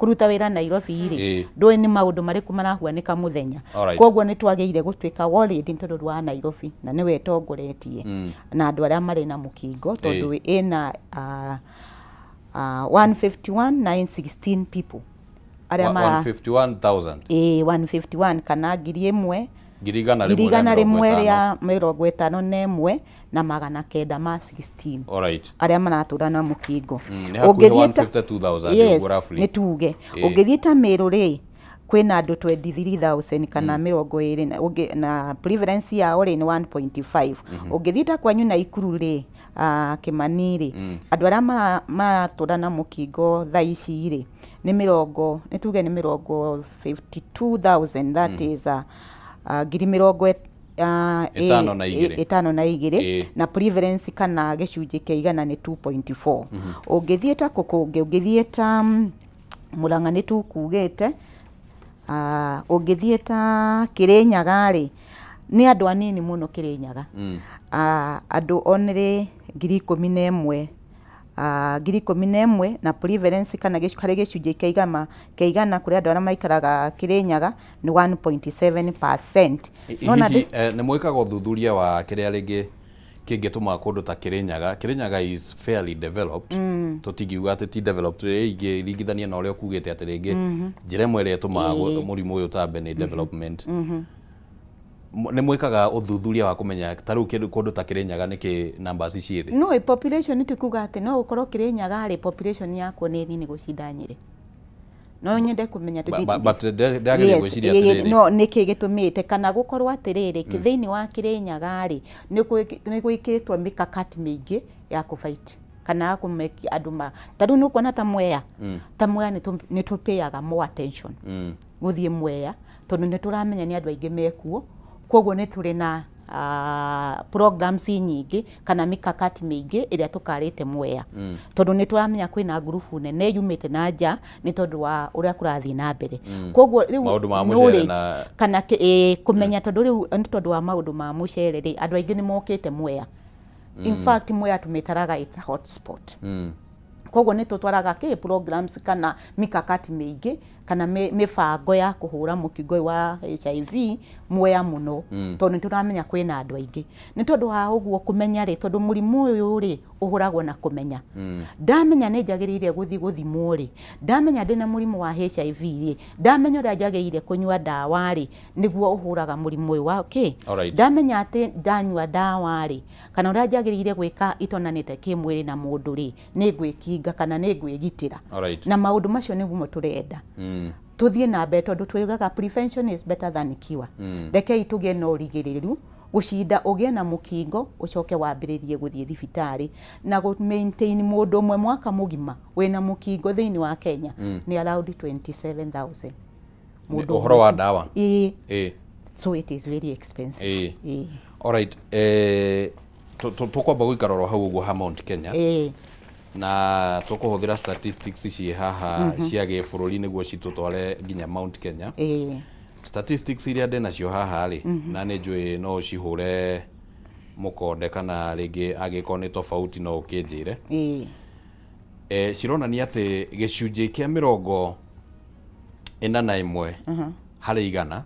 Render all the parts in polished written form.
Kũruta wĩra Nairobi rĩ, ndũĩ nĩ maũndũ marĩkũ marahuanĩka mũthenya. Koguo nĩ twagĩrĩire gũtuĩka worried nĩ tondũ wa Nairobi na nĩwe ĩtongoretie na andũ arĩa marĩ na mũkingo, tondũ ĩna 151,916 people arĩa mara 151,000. Ĩĩ, 151 kana 1,000, ngiri igana ngiri rĩmwe igana rĩa rĩmwe mĩrongo ĩtano. Rĩa 51,916 arĩa maratũra na mũkingo. Nĩ hakuhĩ 152,000 Yes, ũguo roughly. Nĩ tuge ũngĩthiĩ ta Mĩrũ rĩ, kwĩna andũ 23,000 kana 20 na na prevalence yao rĩ nĩ 1.5. Ũngĩthiĩ ta kwanyu Naikuru rĩ, Kĩmani rĩ, andũ arĩa maratũra na mũkingo thaa ici rĩ nĩ mĩrongo, nĩ tuge nĩ mĩrongo 52,000, that is ngiri mĩrongo 52. 52. Na prevalence kana gĩcunjĩ kĩa igana nĩ 2.4. Ũngĩthiĩ ta kũngĩ, ũngĩthiĩ ta Mũrang'a nĩ tukugĩte, ũngĩthiĩ ta Kĩrĩnyaga rĩ, nĩ andũ anini mũno Kĩrĩnyaga. Andũ onĩrĩ 11,000, 11,000, na prevalence kana harĩ gĩcunjĩ kĩa igana kĩa igana kũrĩ andũ arĩa maikaraga Kĩrĩnyaga nĩ 1.7%. Nona Hihi nĩ mwĩkaga ũthuthuria wa kĩrĩa rĩngĩ kĩngĩtũma kũndũ ta Kĩrĩnyaga? Kĩrĩnyaga is fairly developed, tũtingiuga atĩ ti developed rĩ, ingĩringithania na ũrĩa ũkugĩte atĩ rĩngĩ njĩra ĩmwe ĩrĩa ĩtũmaga mũrimũ ũyũ ũtambe nĩ development. Nĩ mwĩkaga ũthuthuria wa kũmenya ta rĩu kũndũ ta Kĩrĩnyaga nĩkĩ numbers ciĩ thĩ? No population ti kuga atĩ no ũkorwo Kĩrĩnyaga rĩ, population yakuo nĩ nini gũcinda Nyĩrĩ. No nyende kũmenya But ndagĩrĩire gwĩciria atĩrĩrĩ, no nĩkĩ gĩtũmĩte kana gũkorwo atĩrĩrĩ, thĩinĩ wa Kĩrĩnyaga rĩ, nĩ gwĩkĩtwo mikakati mĩingĩ ya kũfight kana ya kũmeki andũ ma ta rĩu nĩ ũkuona ta Mwea, nĩ tũpĩaga more attention gũthiĩ Mwea tondũ nĩ tũramenya nĩ andũ aingĩ mekuo, koguo nĩ tũrĩ na programs nyingĩ kana mikakati mĩingĩ ĩrĩa tũkarĩte Mwea, tondũ nĩ tũramenya kwĩna ngurubu nene yumĩte na nja nĩ tondũ wa ũrĩa kũrathiĩ na mbere. Koguo rĩu Maũndũ ma mũcere knowledge kana kũmenya, tondũ rĩu nĩ tondũ wa maũndũ ma mũcere rĩ, andũ aingĩ nĩ mokĩte Mwea. In fact, Mwea tũmĩtaraga it's a hot spot. Koguo nĩ tũtwaraga kĩ programs kana mikakati mĩingĩ kana mĩbango ya kũhũra mũkingo ũyũ wa HIV Mwea mũno, tondũ nĩ tũramenya kwĩna andũ aingĩ. Nĩ tondũ wa ũguo kũmenya rĩ, tondũ mũrimũ ũyũ rĩ ũhũragwo na kũmenya. Ndamenya nĩ njagĩrĩire gũthiĩ gũthimwo rĩ, ndamenya ndĩna mũrimũ wa HIV rĩ, ndamenya ũrĩa njagĩrĩire kũnyua ndawa rĩ, nĩguo ũhũraga mũrimũ ũyũ wa kĩ. Ndamenya atĩ ndanyua ndawa rĩ, kana ũrĩa njagĩrĩire gwĩka itonanĩte kĩmwĩrĩ na mũndũ rĩ, nĩ ngwĩkinga kana nĩ ngwĩgitĩra. Na maũndũ macio nĩguo tũrenda tũthiĩ na mbere, tondũ tuigaga prevention is better than cure. Rekei tũgĩe na ũrigĩrĩru gũcinda ũgĩe na mũkingo ũcoke wambĩrĩrie gũthiĩ thibitarĩ. Na gũ maintain mũndũ ũmwe mwaka mũgima wĩna mũkingo thĩinĩ wa Kenya nĩ around 27,000. Nĩ ũhoro wa ndawa? Ĩĩ. So it is very expensive. Ĩĩ. Alright, tũkwamba gũikara oro hau ũguo ha Mount Kenya na tũkũhũthĩra statistics ciĩ haha cia gĩbũrũri nĩguo citũtware nginya Mount Kenya. Statistics iria ndĩ nacio haha rĩ, na nĩ njũĩ no ũcihũre mũkonde kana rĩngĩ angĩkorwo nĩ tofauti no ũkĩnjĩre. Cironania atĩ gĩcunjĩ kĩa 41 harĩ igana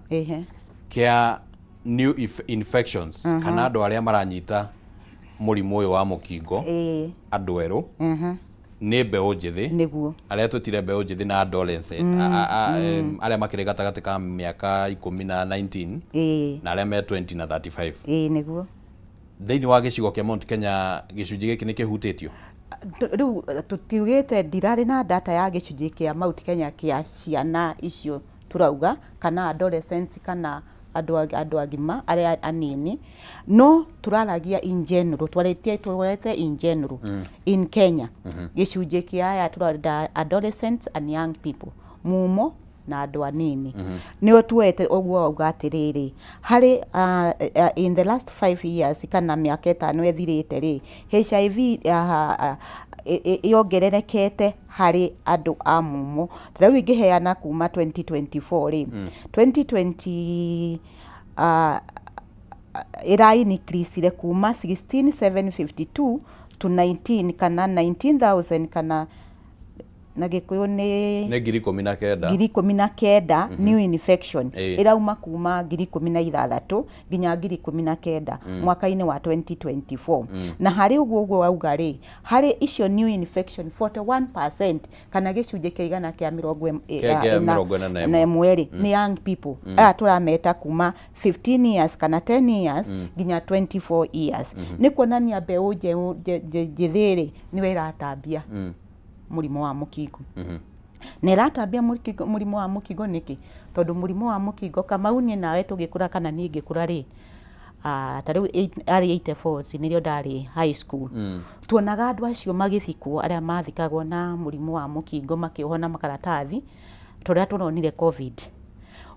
kĩa new infections kana andũ arĩa maranyita mũrimũ ũyũ wa mũkingo, andũ erũ nĩ mbeũ njĩthĩ, arĩa twĩtire mbeũ njĩthĩ na adolescent, arĩa makĩrĩ gatagatĩ ka mĩaka 10 na 19 na arĩa me 20 na 35. ĩĩ nĩguo Thĩinĩ wa gĩcigo kĩa Mount Kenya gĩcunjĩ gĩkĩ nĩ kĩhutĩtio? Rĩu tũtiugĩte, ndirarĩ na data ya gĩcunjĩ kĩa Mount Kenya kĩa ciana icio tũrauga kana adolescent kana andũ agima arĩa anini, no tũraragia in general, twarĩtie tũrorete in general in Kenya, gĩcunjĩ kĩa aya tũrenda adolescents and young people, mumo na andũ anini, nĩo tuoete. Ũguo wauga atĩrĩrĩ, harĩ in the last 5 years kana mĩaka 5 ĩthirĩte rĩ, HIV yongererekete harĩ andũ a mumo. Ta rĩu ingĩheana kuma 2024 rĩ, 2020 ĩra increase kuma 16,752 to 19 kana 19,000 kana na Gĩkũyũ nĩ 19,000 19,000 new infection ĩrauma kuma 16,000 nginya 19,000 mwaka-inĩ wa 2024. Na harĩ ũguo ũguo wauga rĩ, harĩ icio new infection 41% kana gĩcunjĩ kĩa igana kĩa 41 rĩ nĩ young people aya tũrameta kuma 15 years kana 10 years nginya 24 years. Nĩ kuonania mbeũ njĩthĩ rĩ nĩwe ĩratambia mũrimũ wa mũkingo. Na ĩratambia mũrimũ wa mũkingo nĩkĩ? Tondũ mũrimũ wa mũkingo Kamau niĩ nawe tũgĩkũra kana niĩ ngĩkũra rĩ, ta rĩu arĩ 84 nĩrĩo ndarĩ high school, tuonaga andũ acio magĩthikwo arĩa mathikagwo na mũrimũ wa mũkingo makĩohwo na makaratathi tũrĩa tũronire COVID.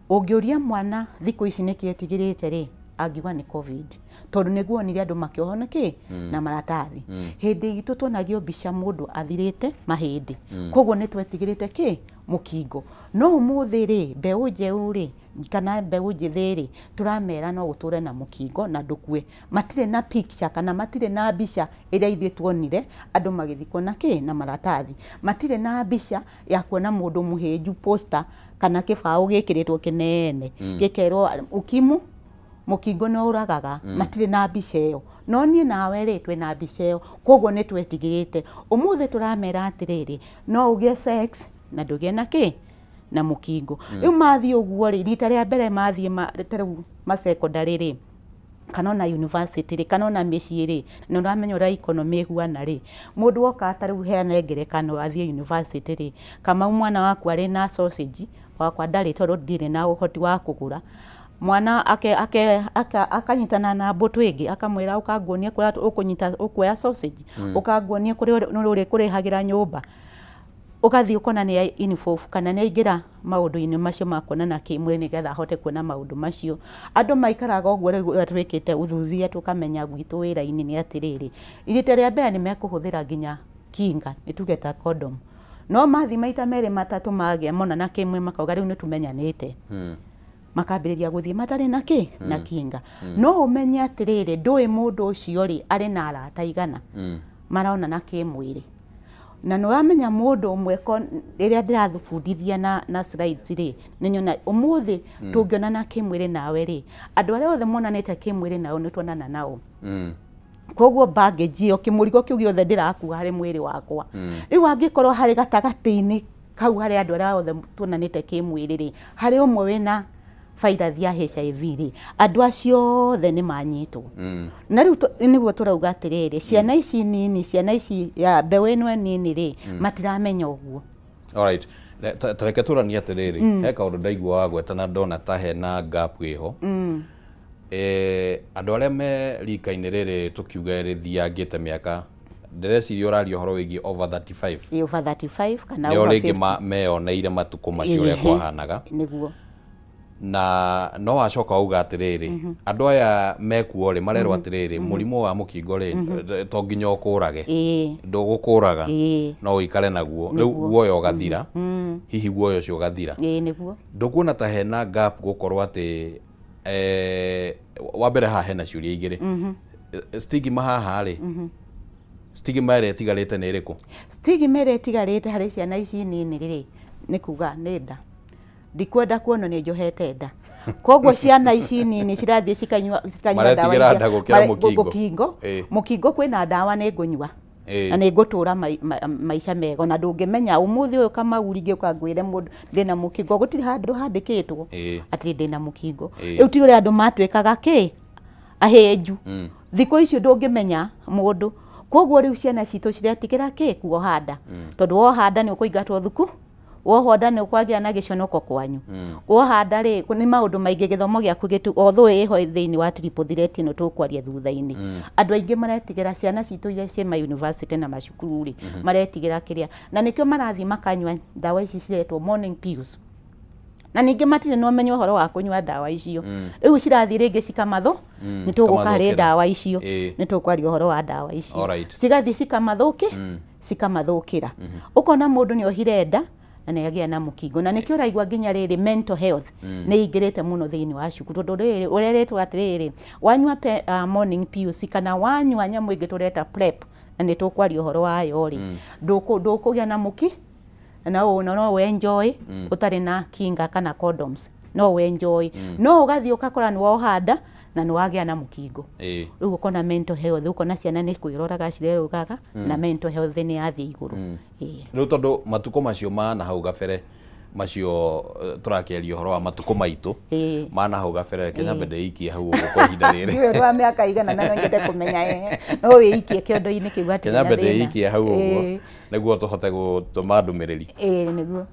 Ũngĩũria mwana thikũ ici nĩkĩ etigĩrĩte rĩ, angiuga nĩ COVID tondũ nĩguo onire andũ makĩohwo nĩkĩ na maratathi. Hĩndĩ itũ tuonagio mbica mũndũ athirĩte mahĩndĩ, koguo nĩ twetigĩrĩte kĩ mũkingo. No ũmũthĩ rĩ, mbeũ njerũ rĩ kana mbeũ njĩthĩ rĩ, tũramera no ũtũre na mũkingo na ndũkue. Matirĩ na picture kana matirĩ na mbica ĩrĩa ithuĩ tuonire andũ magĩthikwo na kĩ na maratathi. Matirĩ na mbica ya kuona mũndũ mũhĩnju poster kana kĩbaũ gĩkĩrĩtwo kĩnene gĩkerwo ukimu mũkingo nĩ ũragaga. Matirĩ na mbica ĩyo. No niĩ nawe rĩ twĩna mbica ĩyo, koguo nĩ twetigĩrĩte. Ũmũthĩ tũramera atĩrĩrĩ, no ũgĩe sex na ndũgĩe na kĩ na mũkingo. Rĩu mathiĩ ũguo rĩ, rita rĩa mbere mathiĩ ta rĩu masekondarĩ rĩ kana ona university rĩ kana ona mĩciĩ rĩ, nĩ ũramenya ũrĩa economy ĩhuana rĩ, mũndũ oka ta rĩu heana ngerekano athiĩ university rĩ, Kamau mwana waku arĩ na sausage, wakwa ndarĩ tondũ ndirĩ na ũhoti wa kũgũra. Mwana akanyitana na mbũtũ ĩngĩ akamwĩra ũkanguonia kũrĩa ũkũnyita ũkuoya sausage, ũkanguonia kũrĩa ũrĩkũrĩhagĩra nyũmba, ũgathiĩ ũkona nĩ involve kana nĩ aingĩra maũndũ-inĩ macio ma kuonana kĩmwĩrĩ nĩgetha ahote kuona maũndũ macio. Andũ maikaraga ũguo rĩu ũrĩa twĩkĩte ũthuthuria tũkamenya gwitũ wĩra-inĩ nĩ atĩrĩrĩ, rita rĩa mbere nĩ mekũhũthĩra nginya kinga, nĩ tuge ta condom, no mathiĩ maita merĩ matatũ magĩa monana kĩmwĩrĩ makauga rĩu nĩ tũmenyanĩte, makambĩrĩria gũthiĩ matarĩ na kĩ na kinga. No ũmenye atĩrĩrĩ, ndũĩ mũndũ ũcio rĩ arĩ na arata igana maronana kĩmwĩrĩ. Na nĩ ũramenya mũndũ ũmwe rĩrĩa ndĩrathubundithia na slides rĩ, nĩ nyona ũmũthĩ tũngĩonana kĩmwĩrĩ nawe rĩ, andũ arĩa othe monanĩte kĩmwĩrĩ nao nĩ tuonana nao. Koguo baggage ĩyo kĩmũrigo kĩu gĩothe ndĩrakua harĩ mwĩrĩ wakwa. Rĩu angĩkorwo harĩ gatagatĩ-inĩ kau harĩ andũ arĩa othe tuonanĩte kĩmwĩrĩ rĩ, harĩ ũmwe wĩna virus ya HIV rĩ, andũ acio othe nĩ manyitwo. Na rĩu nĩguo tũrauga atĩrĩrĩ, ciana ici nini, ciana ici ya mbeũ ĩno nini rĩ, matiramenya ũguo. Alright, ta reke tũranie atĩrĩrĩ, he kaũndũ ndaigua wagweta na ndona ta hena gap ĩho. Andũ arĩa me rika-inĩ rĩrĩ tũkiuga rĩthiangĩte mĩaka, ndĩreciria ũraria ũhoro wĩgiĩ over 35. Over 35 kana nĩo over rĩngĩ 50. Meyoneire matukũ macio ũrĩa kwahanaga. Nĩguo. Na no wacoka uga atĩrĩrĩ, andũ aya mekuo rĩ marerwo atĩrĩrĩ, mũrimũ wa mũkingo rĩ to nginya ũkũrage, ndũgũkũraga, no ũikare naguo, rĩu guoya ũgathira, hihi guoya ũcio ũgathira. Nĩguo. Ndũkuona ta hena gap gũkorwo atĩ wa mbere haha hena ciũria igĩrĩ. Stigma haha rĩ, stigma ĩrĩa ĩtigarĩte nĩ ĩrĩkũ? Stigma ĩrĩa ĩtigarĩte harĩ ciana ici nini rĩ, nĩ kuga nĩ nda. Ndikwenda kuona nĩ njohete nda. Koguo ciana ici nini cirathiĩ cikanyua ndawa Maretigĩra nda gũkĩra mũkingo. Mũkingo kwĩna ndawa nĩ ngũnyua. Na nĩ ngũtũra maica mega na ndũngĩmenya ũmũthĩ ũyũ Kamau ingĩũka ngwĩre mũndũ ndĩna mũkingo, gũtirĩ handũ handĩkĩtwo atĩ ndĩna mũkingo. Rĩu ti ũrĩa andũ matuĩkaga kĩ ahĩnju. Thikũ icio ndũngĩmenya mũndũ. Koguo rĩu ciana citũ ciretigĩra kĩ kuoha nda. Tondũ woha nda nĩ ũkũingatwo thuku, woha nda nĩ ũkwagĩa na gĩconoko kwanyu. Woha nda rĩ nĩ maũndũ maingĩ gĩthomo gĩaku gĩtu although ĩho thĩinĩ wa triple threat ĩno tũkwaria thutha-inĩ. Andũ aingĩ maretigĩra ciana citũ iria ciĩ ma university na macukuru rĩ, maretigĩra kĩrĩa. Na nĩkĩo marathiĩ makanyua ndawa ici ciretwo morning pills. Na ningĩ matirĩ na ũmenyo ũhoro wa kũnyua ndawa icio. Rĩu cirathiĩ rĩngĩ cikamatho, nĩ tũgũka harĩ ndawa icio, nĩ tũkwaria ũhoro wa ndawa icio. Cigathiĩ cikamathũkĩra. Ũkona mũndũ nĩ ohire nda na nĩ agĩa na mũkingo. Na nĩkĩo ũraigua nginya rĩrĩ mental health nĩ ĩingĩrĩte mũno thĩinĩ wa cukuru, tondũ rĩrĩ ũrerĩtwo atĩrĩrĩ, wanyua morning pills kana wanyua nyamũ ĩngĩ tũreta PrEP, na nĩ tũkwaria ũhoro wayo rĩ, ndũkũgĩa na mũki na no enjoy ũtarĩ na kinga kana condoms no enjoy no ũgathiĩ ũgakora nĩ woha nda na nĩ wagĩa na mũkingo. Rĩu ũkona mental health, ũkona ciana nĩ kwĩroraga cireroraga na mental health nĩ yathiĩ igũrũ. Rĩu tondũ matukũ macio ma na hau gabere macio tũrakĩaria ũhoro wa matukũ maitũ ma na hau gabere Kenya nyambe ndĩikie hau ũguo kwa ihinda rĩrĩ. Ndiũĩ rwa mĩaka igana na no nyende kũmenya no wĩikie kĩondo-inĩ kĩu hatirĩ Kenya na nyambe thĩna. ndĩikie hau ũguo nĩguo tũhote gũtũma ndũmĩrĩri. Nĩguo.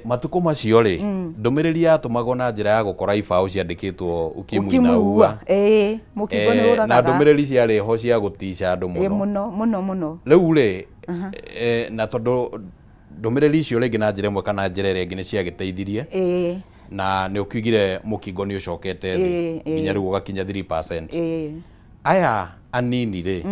Matukũ macio rĩ ndũmĩrĩri yatũmagwo na njĩra ya gũkora ibaũ ciandĩkĩtwo ukimwi na ua. Mũkingo nĩ ũragaga. Na ndũmĩrĩri ciarĩ ho cia gũtica andũ mũno. Mũno mũno mũno. Rĩu rĩ na tondũ ndũmĩrĩri icio rĩngĩ na njĩra ĩmwe kana njĩra ĩrĩa ĩngĩ nĩ ciagĩteithirie na nĩ ũkiugire mũkingo nĩ ũcokete thĩ nginya rĩu ũgakinya 3%. Aya anini rĩ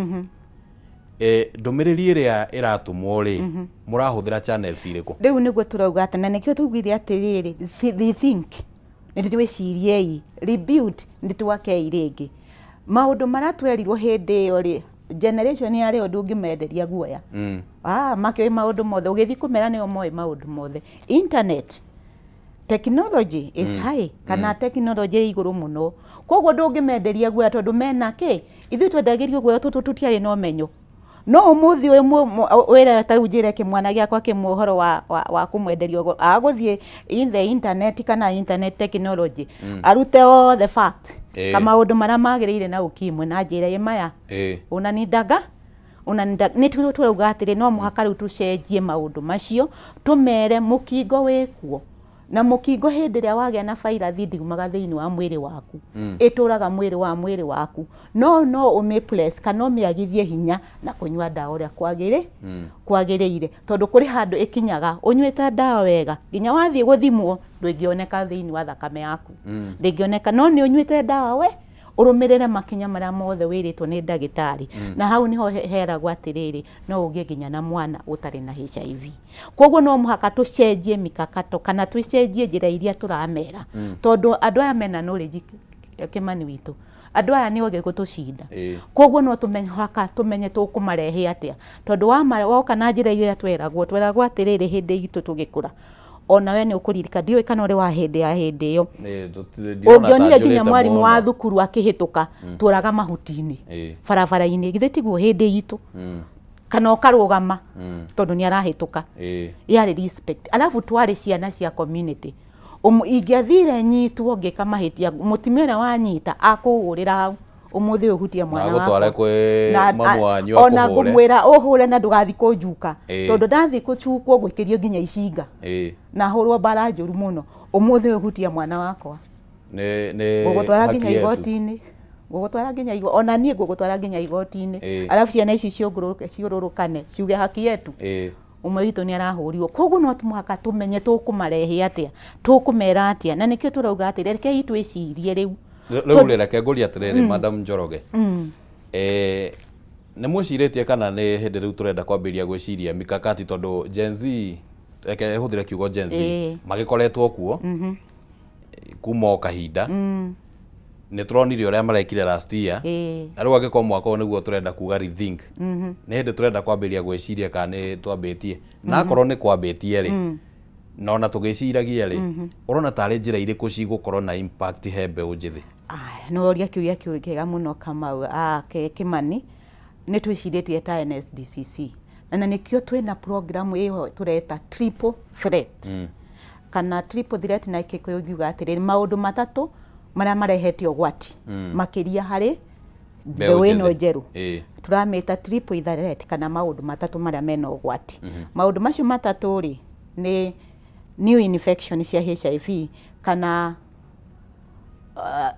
ndũmĩrĩri ĩrĩa ĩratũmwo rĩ mũrahũthĩra channels irĩkũ? Rĩu nĩguo tũrauga atĩ na nĩkĩo tugire atĩrĩrĩ rethink, nĩ twĩciriei, rebuild, nĩ twakei rĩngĩ. Maũndũ marĩa twerirwo hĩndĩ ĩyo rĩ generation ya rĩo ndũngĩmenderia guoya. Makĩoĩ maũndũ mothe, ũgĩthiĩ kũmera nĩo moĩ maũndũ mothe. Internet technology is high kana technology ĩ igũrũ mũno, koguo ndũngĩmenderia guoya tondũ mena kĩ ithuĩ twendagĩrio guoya tũtũ tũtiarĩ na ũmenyo. No ũmũthĩ ũyũ wĩra ta rĩu njĩre kĩmwana gĩakwa kĩmwe ũhoro wa kũmwenderia ũguo, agũthiĩ in the internet kana internet technology arute all the fact ka maũndũ marĩa magĩrĩire na ukimwi na njĩra ĩ maya unanidaga nĩ tũrauga atĩrĩ no mũhaka rĩu tũcenjie maũndũ macio tũmere mũkingo wĩkuo na mũkingo hĩndĩ ĩrĩa wagĩa na vairathi ndiumaga thĩinĩ wa mwĩrĩ waku, ĩtũraga mwĩrĩ waku no ũmĩ press kana ũmĩagithie hinya na kũnyua ndawa ũrĩa kwagĩrĩire tondũ kũrĩ handũ ĩkinyaga ũnyuĩte ndawa wega nginya wathiĩ gũthimwo ndũngĩoneka thĩinĩ wa thakame yaku, ndĩngĩoneka no nĩ ũnyuĩte ndawa we ũrũmĩrĩre makinya marĩa mothe wĩrĩtwo nĩ ndagĩtarĩ. Na hau niho heragwo atĩrĩrĩ no ũgĩe nginya na mwana ũtarĩ na HIV. Koguo no mũhaka tũcenjie mikakato kana tũcenjie njĩra iria tũramera tondũ andũ aya mena knowledge Kĩmani witũ, andũ aya nĩ ogĩ gũtũcinda. Koguo no tũmũhaka tũmenye tũkũmarehe atĩa tondũ woka na njĩra iria tweragwo atĩrĩrĩ hĩndĩ itũ tũgĩkũra ona we nĩ ũkũririka ndiũĩ kana ũrĩ wa hĩndĩ ya hĩndĩ ĩyo ũngĩonire nginya mwarimũ wa thukuru akĩhĩtũka tũraga mahuti-inĩ barabara-inĩ githĩ tiguo hĩndĩ itũ kana ũkarũgama tondũ nĩ arahĩtũka yarĩ respect. Alafu twarĩ ciana cia community, ingĩathire nyitwo ngĩka mahĩtia mũtumia ũrĩa wanyita akũhũrĩra hau ũmũthĩ ũhutie mwana wakwa ona ngũmwĩra ũhũre na ndũgathiĩ kũnjuka tondũ ndathiĩ kũcukwo gwĩkĩrio nginya icinga na hũrwo mbara njũru mũno. Ũmũthĩ ũhutie mwana wakwa ngũgũtwara nginya igoti-inĩ, ngũgũtwara nginya ona niĩ ngũgũtwara nginya igoti-inĩ, alafu ciana ici ciũrũrũkane ciuge haki yetu ũmwe witũ nĩ arahũrirwo. Koguo no mũhaka tũmenye tũkũmarehe atĩa, tũkũmera atĩa, na nĩkĩo tũrauga atĩ rekei twĩcirie rĩu. Rĩu rĩ reke ngũrie atĩrĩrĩ Madam Njoroge, nĩ mwĩcirĩtie kana nĩ hĩndĩ rĩu tũrenda kwambĩrĩria gwĩciria mikakati tondũ Gen Z, reke hũthĩre kiugo Gen Z, magĩkoretwo kuo kuma o kahinda nĩ tũronire ũrĩa marekire last year na rĩu angĩkorwo mwaka ũyũ nĩguo tũrenda kuga rethink, nĩ hĩndĩ tũrenda kwambĩrĩria gwĩciria kana nĩ twambĩtie na akorwo nĩ kwambĩtie rĩ na ona tũgĩciragia rĩ ũrona tarĩ njĩra irĩkũ cigũkorwo na impact he mbeũ njĩthĩ? Nĩ woria kĩũria kĩu kĩega mũno Kamau, Kĩmani, nĩ twĩcirĩtie ta NSDCC na nĩkĩo twĩna program ĩyo tũreta triple threat kana triple threat na Gĩkũyũ ngiuga atĩrĩrĩ maũndũ matatũ marĩa marehete ũgwati makĩria harĩ mbeũ ĩno njerũ tũramĩta triple threat kana maũndũ matatũ marĩa mena ũgwati. Maũndũ macio matatũ rĩ nĩ new infection cia HIV kana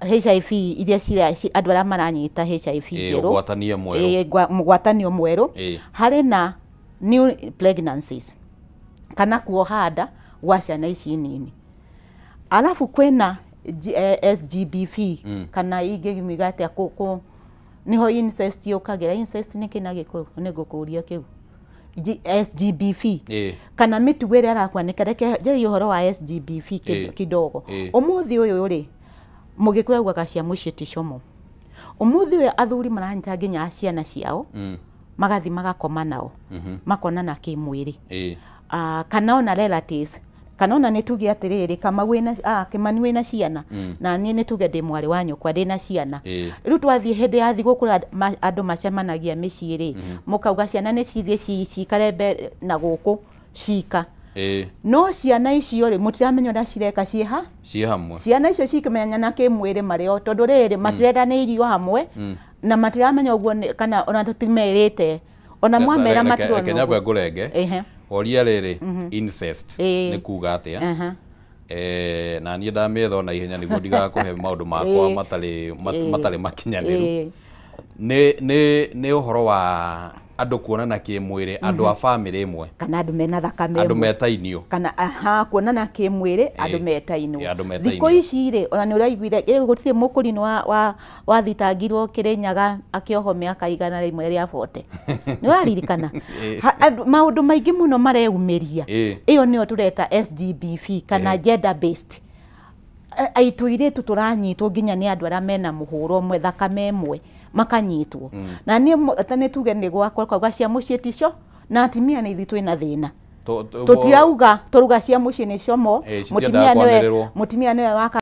HIV iria andũ arĩa maranyita HIV njerũ, mũgwatanio mwerũ, harĩ na new pregnancies kana kuoha nda gwa ciana ici nini, alafu kwĩna SGBV kana ingĩmiuga atĩa niho incest yũkagĩra. Incest nĩ kĩ na Gĩkũyũ? Nĩ ngũkũria kĩu SGBV kana mĩtugo ĩrĩa ĩrakuanĩka. Reke njarie ũhoro wa SGBV kidogo. Ũmũthĩ ũyũ rĩ mũgĩkũyũ augaga cia mũciĩ ti como. Ũmũthĩ ũyũ athuri maranyita nginya ciana ciao magathi magakoma nao makonana kĩmwĩrĩ. Kana ona relatives, kana ona nĩ tuge atĩrĩrĩ, Kamau wĩna Kĩmani wĩna ciana, na niĩ nĩ tuge ndĩ mwarĩ wa nyũkwa ndĩna ciana. Rĩu twathiĩ hĩndĩ ya thigũkũ andũ macemanagia mĩciĩ rĩ, mũkauga ciana nĩ cithiĩ cikare mbere na gũkũ cika. No ciana icio rĩ, mũtiramenya ũrĩa cireka ciĩ ha? Ciĩ hamwe. Ciana icio cikĩmenyana kĩmwĩrĩ marĩ o, tondũ rĩrĩ matirendanĩirio hamwe, na matiramenya ũguo kana ona tũtimerĩte. Ona mwamera matirona. Reke nyambe ngũrenge. Oria rĩrĩ, incest nĩ kuga atĩa? Na niĩ ndamĩetha ona ihenya nĩguo ndigakũhe maũndũ makwa matarĩ makinyanĩru. Nĩ ũhoro wa andũ kuonana kĩmwĩrĩ, andũ a bamĩrĩ ĩmwe, kana andũ mena thakame ĩmwe, andũ metainio, kana aha kuonana kĩmwĩrĩ, andũ metainwo. Thikũ ici rĩ, ona nĩ ũraiguire gũtirĩ mũkũrinũ wa thitangirwo Kĩrĩnyaga akĩohwo mĩaka 140. Nĩ ũraririkana? Maũndũ maingĩ mũno mareyumĩria. Ĩyo nĩyo tũreta SGBV kana gender based. Aitũ tũranyitwo nginya nĩ andũ arĩa mena mũhũro ũmwe, thakame ĩmwe, makanyitwo. Na niĩ nĩ tuge nĩ gwakwa kauga cia mũciĩ ticio, na atumia nĩ ithuĩ twĩna thĩna. Tũtirauga tũruga cia mũciĩ nĩcio mo, mũtumia nĩwe waka